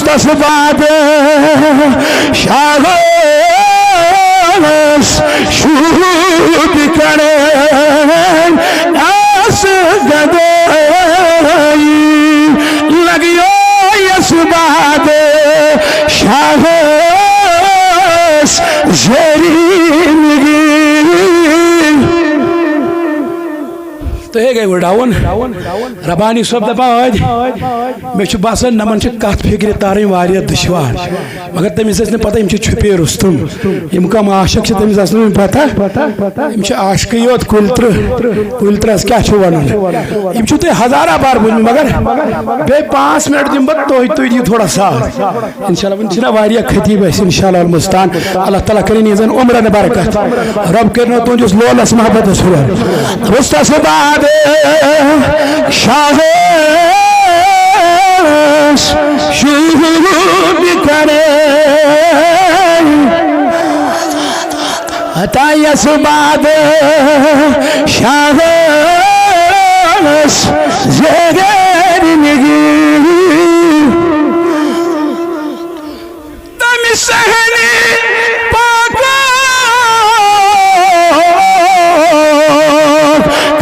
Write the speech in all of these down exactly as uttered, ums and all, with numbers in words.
تس بعد شاہس شوٗبہِ کڑٕنۍ آس گدٲیی۔ لگیو یس بعد شاہس زیرین گی۔ تُہۍ ہے گٔیوٕ ڈاوُن۔ ربانی صٲب دپان ٲدۍ، مےٚ چھُ باسان، نمن چھِ کتھ فکرِ تارٕنۍ واریاہ دُشوار۔ مگر تٔمِس ٲس نہٕ پتہ، یِم چھِ چھُپے رُستُم۔ یِم کم عاشق چھِ، تٔمِس ٲس نہٕ وُنہِ پتہ۔ یِم چھِ عاشقٕے یوت، کُلۍ ترٕٛہ۔ کُلۍ ترٕٛہس کیٛاہ چھُ ونُن؟ یِم چھِو تۄہہِ ہزارہ بار بوٗزمٕتۍ، مگر بیٚیہِ پانٛژھ منٹ دِمہٕ بہٕ تۄہہِ، تُہۍ دِیِو تھوڑا ساتھ۔ انشاءاللہ، وۄنۍ چھِنہ واریاہ خطیٖب اَسہِ، انشاءاللہ المستعان۔ اللہ تعالیٰ کٔرِنۍ یِہٕنٛزن عمرن برکت۔ رب کٔرِنو تُہٕنٛدِس لولس محبتس ہُرٮ۪ر۔ رُستس بعد شاہس شوٗبہِ کڑٕنۍ۔ عطا یس بعد شاہس زیرین گی۔ تمہِ صحنِ پاکُک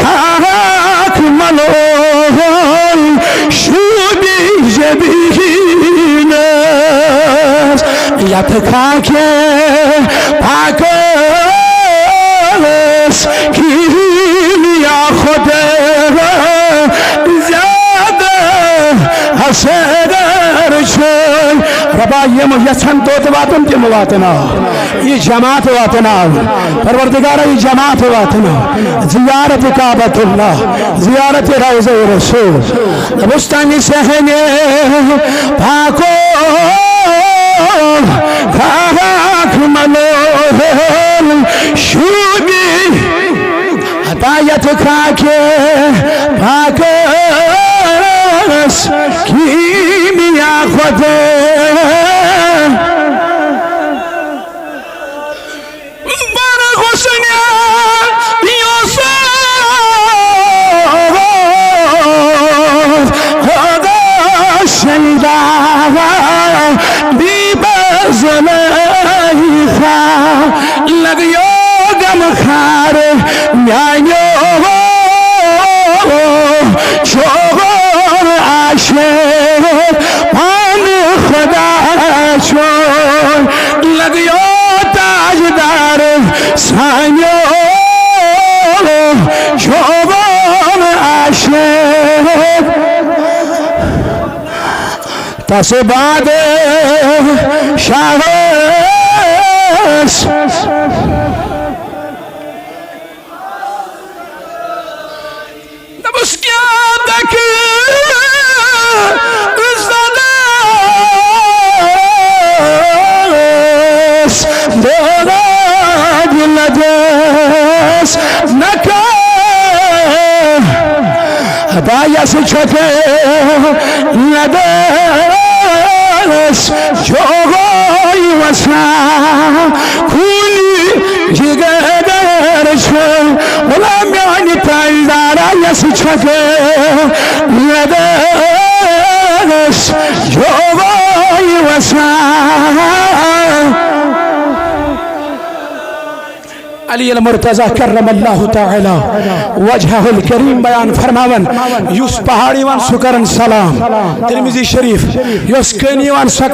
خاک ملول شوٗبہِ جبینس۔ یتھ خاکہِ پاکس کیمیا خود زیادہ اثر چھُ۔ ربا، یِم یژھن توٚت واتُن، تِم واتناو۔ یہِ جماعت واتناو۔ پروردگارا، یہِ جماعت واتناو۔ زیارت کعبۃ اللہ، زیارت روضہ رسول۔ رُستم صحنِ پاکُک خاک ملول شوٗبہِ عطا یس خاکہِ پاکس کیمیا خود۔ بر حسن یوسف، خدا شیدا بی بی زلیخا۔ لگیو غم خار میانیو چوغور عاشق پان خدا چون۔ لگیو تاجدار سانیو چوغور عاشق۔ تس بعد شاہس دوٚپُس کیٛاہ دَکہٕ زدَس دٲدۍ لدَس نکھٕ۔ خدایس چھکھ ندس جوگوی وسان، خونی جگر چھُ غلام میانہِ تاجدارا یس چھکھ ندس جوگوی وسان۔ علی المرتضی کرم اللہ تعالی وجہہ الکریم بیان فرماون، یُس پہاڑ یِوان سُہ کرن سلام۔ ترمذی شریف، یۄس کٔنۍ یِوان سۄ